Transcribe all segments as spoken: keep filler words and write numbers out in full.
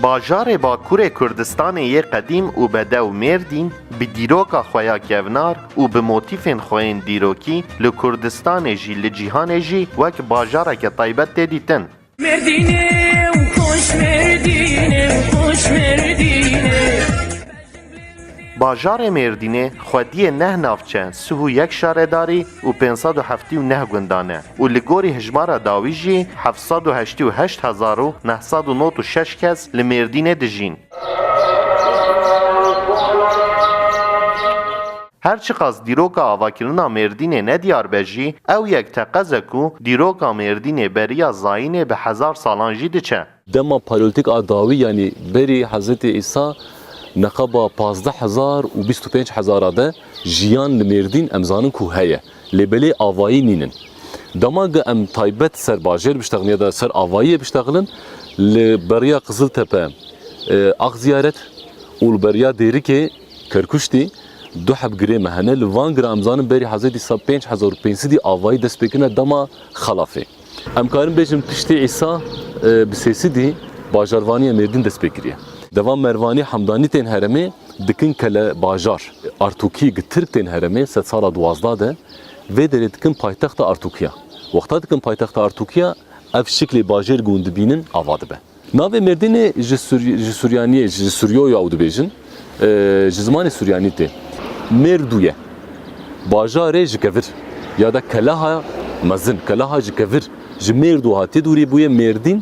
Bajarê Bakurê Kurdistanê yê qedîm û bedew Mêrdîn bi dîroka xwe ya kevnar û bi motîfên xwe yên dîrokî li Kurdistanê jî li cîhanê jî wek bajareke taybet tê dîtin. Mêrdînê û xoş Mêrdînê û xoş Mêrdînê. Bajarê Mêrdînê xwediyê neh navçe, sih û yek şaredarî û pênc sed û heftê û neh gundan e û li gorî hijmara dawî jî heft sed û heştê û heşt hezar û neh sed û nod û şeş kes li Mêrdînê dijîn. Her çiqas dîroka avakirina Mêrdînê nediyar be jî, ew yek teqez e ku dîroka Mêrdînê beriya zayînê bi hezar salan jî diçe. Dema Paleolîtîk a dawî, yanî berî Hezretî Îsa, neqeba pazdeh hezar û bîst û pênc hezara de jiyan li Mêrdîn em zanin ku heye. Lê belê avayî nînin. Dema ku em taybet ser bajêr biştexilin ya da ser avayiyê biştexilin, li beriya Qiziltepe, e, Axziyaret û li beriya Dêrikê, Kerkuştî, du heb girê me hene. Li van gira em zanin berî Hezretî Îsa pênc hezar û pênc sedî avayî dest pê kirine dema Xelafê. Em karin bêjin piştî Îsa, e, bi sê sedî bajarvaniya Mêrdîn dest pê kiriye. Deva Mervanî, Hemdanî tên herêmê dikin kele bajar. Artûkî gi Tirk tên herêmê sedsala duwazdeh de vê derê dikin paytexta Artûkiya. Wexta dikin paytexta Artûkiya ev şiklê bajêr ku hûn dibînin ava dibe. Navê Mêrdînê ji Sur-, ji Suryaniyê, ji Suryoya û dibêjin, e, ji zimanê Suryanî tê. Mêrdû ye. Bajarê ji kevir ya da keleha mezin, keleha ji kevir, ji Mêrdû hatiye dûrî bûye Mêrdîn.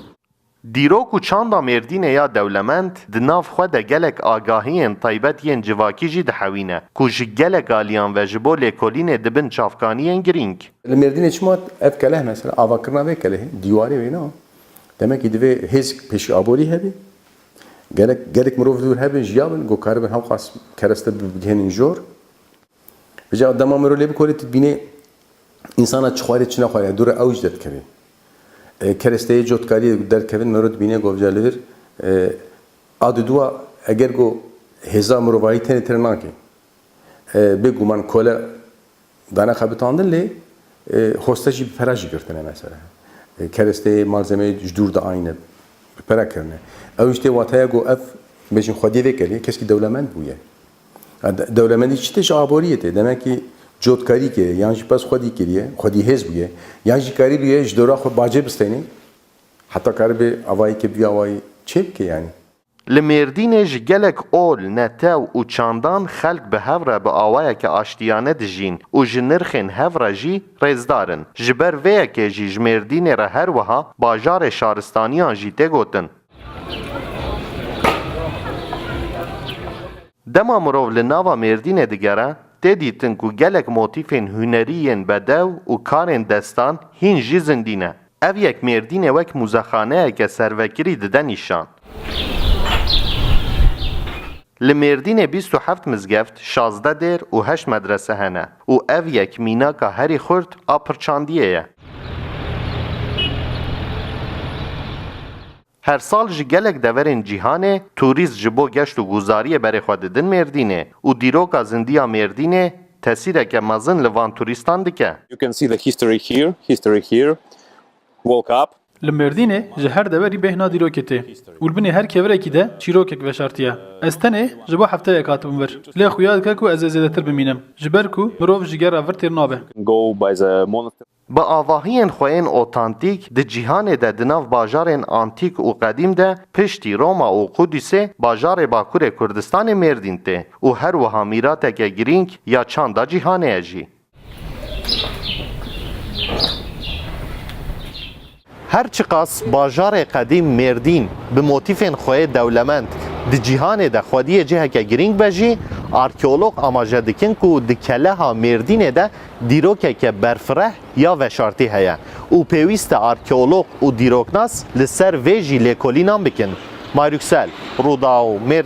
Dîrok û çanda Mêrdînê ya dewlemend di nav xwe de gelek agahiyên taybet yên civakî jî dihewîne, ku ji gelek aliyan ve ji bo lêkolînê dibin çavkaniyên girîng. Li Mêrdînê çima ev keleh mesela, avakirina vê kelehê, dîwarê wê na, demek ki divê hêz pêşî aborî hebe. Gerek, gerek mirov dûr hebin, jiya bin, ku karibin hewqas kereste bi-, bigihênin jor. Vêca dema mirov lê bikolê, tu dibînê însana çi xwarê, çi nexwarê, dû re ew jî derdikeve. E, keresteyê cotkariyê derkevin, mirov dibîne, govca li vir, e, a dudua, eger ku hêza mirovahî tenê tire nake. E, bêguman kole dane xebitandin lê, e, hoste jî bi pera jî girtine mesela. E, keresteyê malzemeyê ji dûr diayne, bi pera kirine. Ew jî tê wataya ku ev bêjin xwediyê vê kelê, keskî dewlemend bûye. Ha, de-, dewlemendî çi tê, ji aboriyê tê. Demek ki cotkarî kiriye, yan jî pez xwedî kiriye, xwedî hêz bûye, yan jî karî bûye ji dora xwe bacê bistênê. Heta karibe avayî ke bûye awayî çê bike yani. Li Mêrdînê ji gelek ol, netew û çandan xelk bi hev re bi awayeke aştiyane dijîn û ji nirxên hev re jî rêzdar in. Ji ber vê yekê jî ji Mêrdînê re her wiha bajarê şaristaniyan jî tê gotin. Dema mirov li nava Mêrdînê digere, tê dîtin ku gelek motîfên hunerî yên bedew û karên destan hîn jî zindî ne. Ev yek Mêrdînê wek muzexaneyeke servekirî dide nîşan. Li Mêrdînê bîst û heft mizgeft, şazdeh dêr û heşt medrese hene û ev yek mînaka herî xurt a pirçandiyê ye. Her sal ji gelek deverên cîhanê turîst ji bo geşt û guzariyê berê xwe didin Mêrdînê û dîroka zindiya Mêrdînê tesîreke mezin li van turîstan dike. You can see the history here, history here. Woke up. Li Mêrdînê ji her deverî bêhna dîrokê tê û li binê her kevirekî de çîrokek veşartiye. Ez tenê ji bo hefteyek hatibûm vir. Lê xuya dike ku ez ê zêdetir bimînim. Ji ber ku mirov ji gera vir têr nabe. Go by the monastery. Bi avahiyên xwe yên otantîk di cîhanê de di nav bajarên antîk û qedîm de piştî Roma û Qudusê bajarê Bakurê Kurdistanê Mêrdîn tê û her wiha mîrateke girîng ya çanda cîhanê ye jî. Her çiqas bajarê qedîm Mêrdîn bi motîfên xwe yê dewlemend di cîhanê de xwediyê ciheke girîng be jî, arkeolog amaje dikin ku di keleha Mêrdînê de dîrokeke berfireh ya veşartî heye û pêwîst e arkeolog û dîroknas li ser vê jî lêkolînan bikin. Mayrûksel, Rûdaw, Mêrdîn.